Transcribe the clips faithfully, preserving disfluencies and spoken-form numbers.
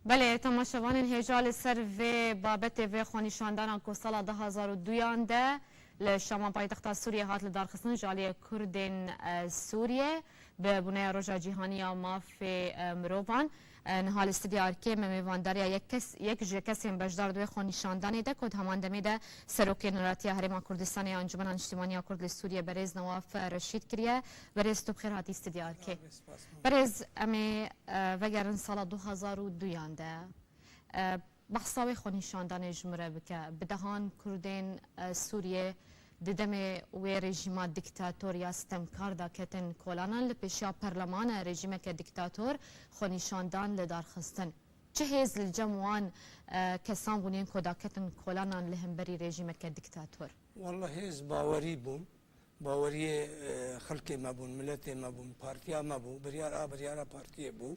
Belê, temaşevanên hêja li ser vê babetê, vê xwenîşandana ku sala du hazar û duyan de li Şama paytexta Sûriyê hat lidarxistin ji aliyê Kurdên, e, Sûriyê bi boneya Roja Cîhanî ya Mafê, e, Mirovan. E, niha li stûdya Arkê me mêvandariya yek kes, yek ji kesên beşdar di wê xwenîşandanê de ku di heman demê de Serokê Neratiya Herêma Kurdistanê ya Encûmena Niştimanî ya Kurd li Sûriyê berêz Newaf Reşîd kiriye. Berêz, tu bi xêr hatî stûdya Arkê. Berêz, em ê, e, vegerin sala du hazar û duyan de. E, behsa wê xwenîşandanê ji min re bike. Bi dehan Kurdên, e, Sûriyê di demê wê rejîma diktator ya sitemkar de ketin kolanan, li pêşiya perlemana rejîmeke diktator xwenîşandan li dar xistin. Çi hêz li cem wan, e, kesan bûn yên ku daketin kolanan li hemberî rejîmeke diktator? Wallahî hêz bawerî bûn. Baweriyê, e, xelkê me bûn, miletê me bûn, partiya me bû, biryar a biryara partiyê bû.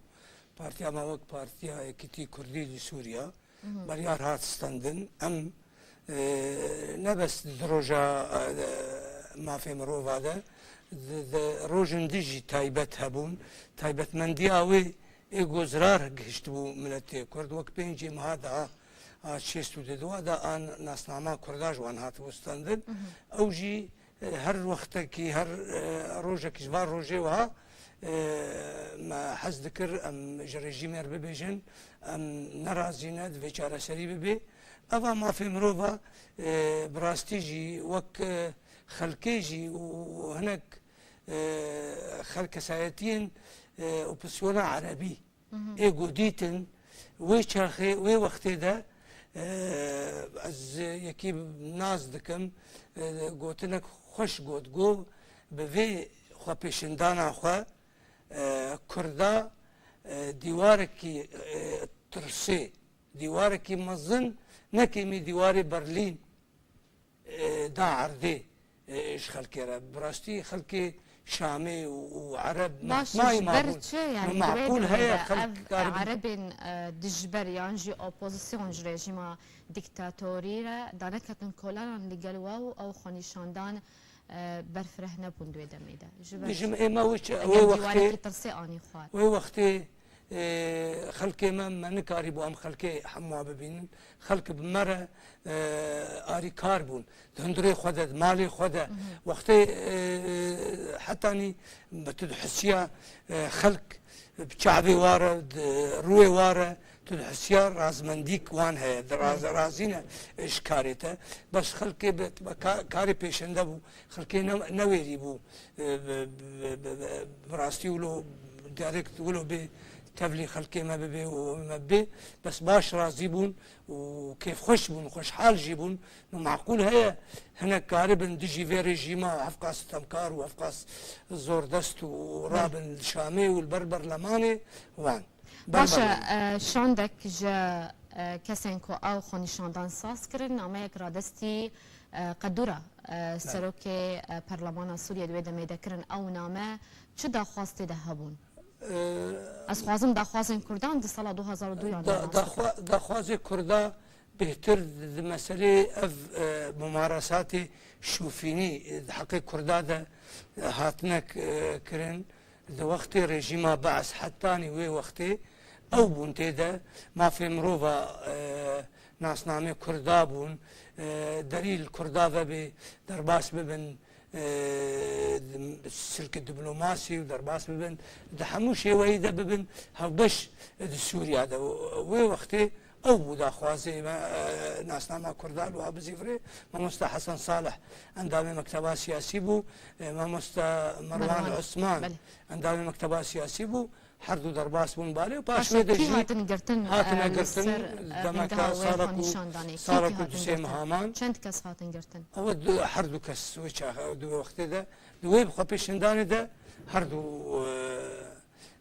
Partiya me wek Partiya Yekîtî Kurdî li Sûriya, mhm, biryar hat stendin. Em, e, ne bes di roja, e, mafê mirova de, di, di rojin din jî taybet hebûn. Taybetmendiya wê ê ku zirar gihiştibû miletê Kurd, wek pêncê meha daha a şêst û du de an nasnama Kurda ji wan hatibû stendin. Mhm. Ew jî E, her wextekî, her, e, rojekî ji van rojê wiha, e, me hez dikir em ji rejîmê re bibêjin, em nerazî ne, divê çareserî bibê. Eva mafê mirova, e, bi rastî jî wek, e, xelkê jî û hinek, e, xelk kesayetiyên, e, opozîsyona erebî, mhm, ê ku dîtin, wê çaxê, wê wextê de, e, ez yekî nas dikim, e, gotinek xweş got, got, bi vê xwepêşindana xwe, e, Kurda, e, dîwarekî, e, tirsê, dîwarekî mezin, ne kêmî dîwarê Berlîn, e, da erdê, e, ji xelkê re. Bi rastî xelkê Şamê û, û Ereb, baş, mehmayî ji ber mabûn. Çi, yani, di wê maqûl demê heye de xelk ev karibin Erebên, e, dijber yan jî opozîsyon ji rejîma diktatorî re daneketin kolanan li gel we û ew xwenîşandan, e, berfireh nebûn di wê demê de. Ji ber Bijim çi? Ême wê çi, Eger wê wextê, dîwarekî tirsê anî xwar. Wê wextê, e, xelkê me, me nikarîbû em xelkê hemû bibînin. Xelk bi me re, e, arîkar bûn. Di hundirê xwe de, di malê xwe de. Mhm. Wextê, e, hetanî bi tu dihisiya, e, xelk bi çavê wa re, di rûyê wa re, tu dihisiya razmendîk wan heye. Di raz-, mhm, razî ne, e, ji karê te. Bes xelkê bi, bi ka-, karê pêşende bû. Xelkê ne, newêrî bû. E, bi, bi, bi, bi, bi rastî wilo direkt wilo bê tevlî xelkê me bibê û me bê. Bes baş razî bûn û kêfxweş bûn, xweşhal jî bûn. No, maqûl heye hinek karibin dijî vê rejîma hevqas sitemkar û hevqas zordest û, belê, rabin li Şamê û li ber berlemanê wan. Baş e, berlemanê, e, şandek ji, e, kesên ku ew xwenîşandan saz kirin, nameyek radestî, e, Qedûra, e, belê, serokê, e, perlemana Sûriyê di wê demê de kirin. Ew name çi daxwaz tê de hebûn? Ee, Ez xwazim daxwazên Kurdan di sala du hazar û duyan de da-, nas dikin. Daxwa-, daxwazê Kurda bêhtir di meselê ev, e, mumaresatê şûfînî, e, di heqê Kurda de, e, hatine k-, e, kirin. Di wextê rejîma Bees hetanî wê wextê ew bûn tê de mafê mirova, e, nasnamê Kurda bûn, e, derî li Kurda vebê derbas bibin, e, silki diplomasî û derbas bibin, di hemû şêweyî de bibin hevbeş di Sûriya de. Wê wextê ew bû daxwazê me, e, nasnama Kurda li wa bizîvirê. Mamosta Hesen Salih endamê mekteba siyasî bû, e, mamosta Merwan, Merwan Osman, belê, endamê mekteba siyasî bû. Her du derbas bûn balê û paş, baş e, wê de kî jî hatin girtin, hatine, e, li girtin, ser, e, demeka, bingeha wê xwenîşandanê? Kî, sala ku, kî sala ku hatin girtin? Sala ku du sê meha man. Çend kes hatin girtin? Ew du, her du kes wê çax-, du wê wextê de, di wê xwepêşindanê de her du,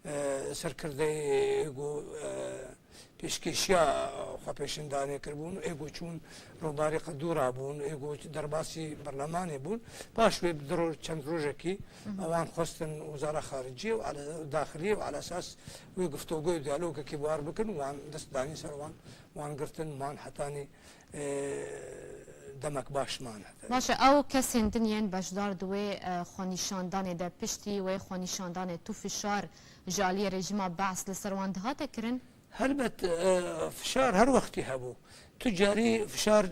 e, e, serkirdeyê ku, e, pêşkêşiya xwepêşindanê kiribûn, ê ku çûn Rûbarê Qedûra bûn, ê ku derbasî berlemanê bûn. Paş wê bi du roj, çend rojekî, mhm, ewan xwestin Wezara Xariciyê û ele-, Daxiliyê û elesas wê guftogû û diyalogekî bi war bikin, wan dest danî ser wan, wan girtin, man hetanî, e, demek baş man heta. Baş e, ew kesên din yên beşdar di wê, e, xwenîşandanê de piştî wê xwenîşandanê tu fişar ji aliyê rejîma Bees li ser wan dihate kirin? Helbet, e, fişar her wextî hebû. Tu carî fişar, e,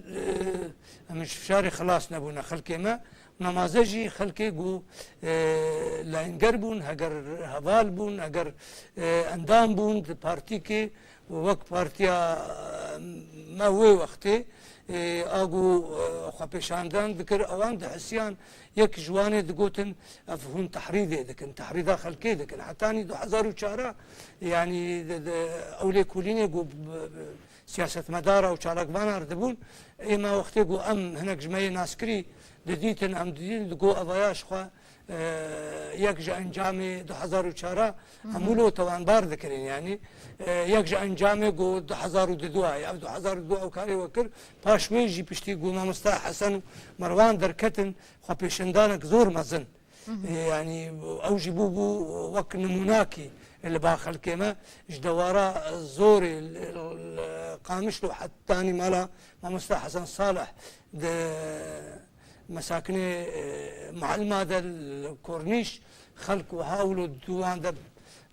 em ji fişarê xilas nebûne xelkê me. Nemaze jî xelkê ku, e, layînger bûn, heger heval bûn, heger, e, endam bûn di partîkê û wek partiya, e, me wê wextê, e, a ku, e, xwepêşandan dikir, ewan dihisiyan yek ji wanê digotin, ev hûn tehrîdê dikin, tehrîda xelkê dikin. Hetanî du hezar û çar, yanî di, di ew lêkolînê ku b-, b-, siyasetmedara û çalakvana re dibûn, ê me wextê ku em hinek ji me yê naskirî didîtin, em didîtin, digo evaya ji xwe, e, yek ji encamê du hezar û çar hemû lo tewanbar dikirin, yanî, e, yek ji encamê ku du hezar û du ew, du hezar û du ew karê we kir, paş wê jî piştî ku mamosta Hesen û Merwan derketin, xwepêşandanek zor mezin. E, yanî ew jî bû, bû wek nimûnakî li ba xelkê me. Ji dewara zorê li, li Qamişlo hetanî mala mamosta Hesen Salih di mesakinê, e, Mualima de li Kornîş xelk wiha wilo di wan de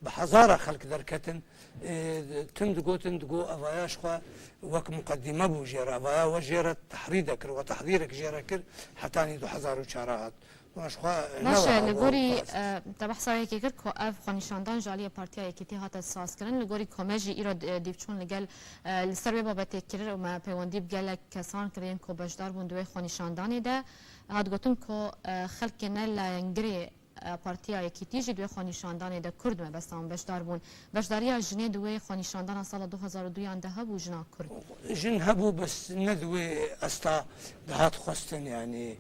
bi hezara xelk derketin. E, tim digotin, digo evaya ji xwe wek muqedîme bû jê re. Evaya we jê re tehrîde kir, we tehdîrek jê re kir, hetanî du hezar û çar hat. Baş e, li gorî, e, te behsa yekê kir ku ev xwenîşandan ji aliyê Partiya Yekîtî hate sazkirin. Li gorî ku me jî îro, e, dîvçûn li gel, e, li ser wê babetê kirin û me peywendî bi gelek kesan kir yên ku beşdar bûn di wê xwenîşandanê de. Hat gotin ku, e, xelkê ne layengirê, e, Partiya Yekîtî jî di wê xwenîşandanê de Kurd mebesta wan beşdar bûn. Beşdariya jinê di wê xwenîşandana sala du hezar û duyan de hebû, jina Kurd? Jin hebû, bes ne di wê asta dihat xwestin, yanî.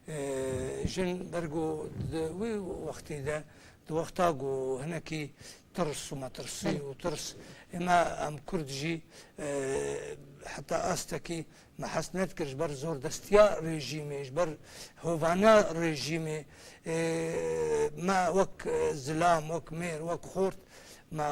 E, jin ber ku di wê wextê de, di wexta ku hinekî tirs û metirsî Belê. û tirs, ême em Kurd jî, e, heta astekî me hez nedikir ji ber zordestiya rejîmê, ji ber hovana rejîmê, e, me wek, e, zilam, wek mêr, wek xort, me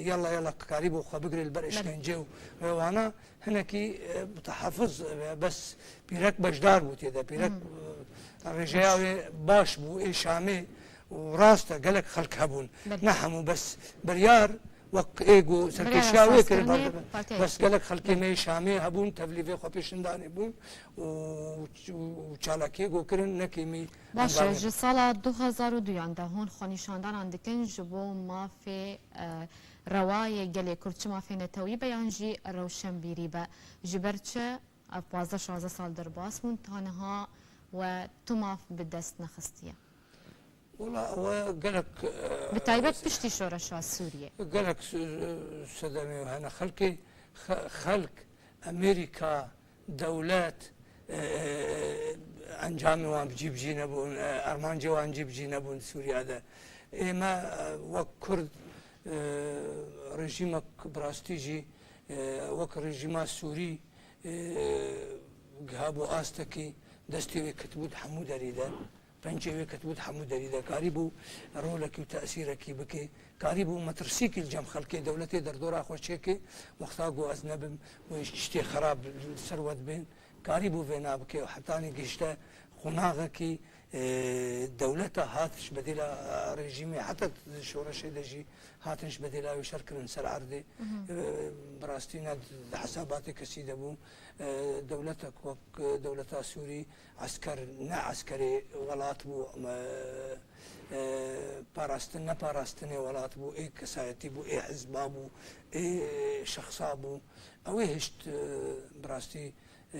yala yala karîbû xwe bigirê li ber Belê. îşkence û wana. Hinekî, e, mutahafiz, e, bes pîrek beşdar bû tê de. Pîrek, Hı. e, rêjeya wê baş bû, ê Şamê û rast e, gelek xelk hebûn. Belê. Ne hemû, bes biryar wek ê ku serkêşiya wê kir, sazkirinê bes, Partiya bes Yekî. Gelek xelkê Belê. me ê Şamê hebûn, tevlî vê xwepêşindanê bûn û, û, û çalakiyê ku kirin, ne kêmî Baş e, endamê ji sala du hezar û duyan de hûn xwenîşandanan dikin ji bo mafê, e, rewayê gelê Kurd, çi mafê netewî be yan jî rewşenbîrî be. Ji ber çi ev pazdeh şazdeh sal derbas bûn, ta niha we tu maf bi dest nexistiye? Wela, we gelek, e, Bi taybet piştî şoreşa Sûriyê. Gelek s-, sedemê hene. Xelkê, xe-, xelk, Amerîka, dewlet, e, e, encamê wan bi cî bi cî nebûn, e, armancê wan cî bi cî nebûn Sûriya de. Ê me, e, wek Kurd, e, rejîmek bi rastî jî, e, wek rejîma Sûrî, e, gihabû astekî, destê wê ketibû di hemû derî de. Pencê wê ketibû di hemû derî de, karîbû rolekî û tesîrekî bike, karîbû metirsîkî li cem xelkê, dewletê derdora xwe çêke, wexta ku ez nebim wê tiştê xerab li ser we dibên, karîbû vêna bike û hetanî gihişte qonaxekî, e, dewleta hat ji bedêla rejîmê, heta di şoreşê de jî hatin ji bedêla wê şer kirin ser erdê. Mhm. E, bi rastî ne di hesabatê kesî de bû. E, dewletek wek, e, dewleta Sûrî, esker ne eskerê welat bû, e, e, parastin ne parastinê welat bû, ê kesayetî bû, ê hizba bû, ê şexsa bû. Ew ê hişt, e, bi rastî, e,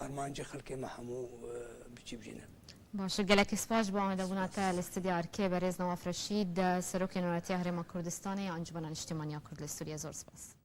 armancê xelkê me hemû, e, bi cî bicîne. Baş e, gelekî spas ji bo amadebûna te li Stûdya Erkê, berêz Newaf Reşîd, Serokê Nûneretiya Herêma Kurdistanê ya Encûmena Niştîmaniya Kurd li Sûriyê. Zor spas.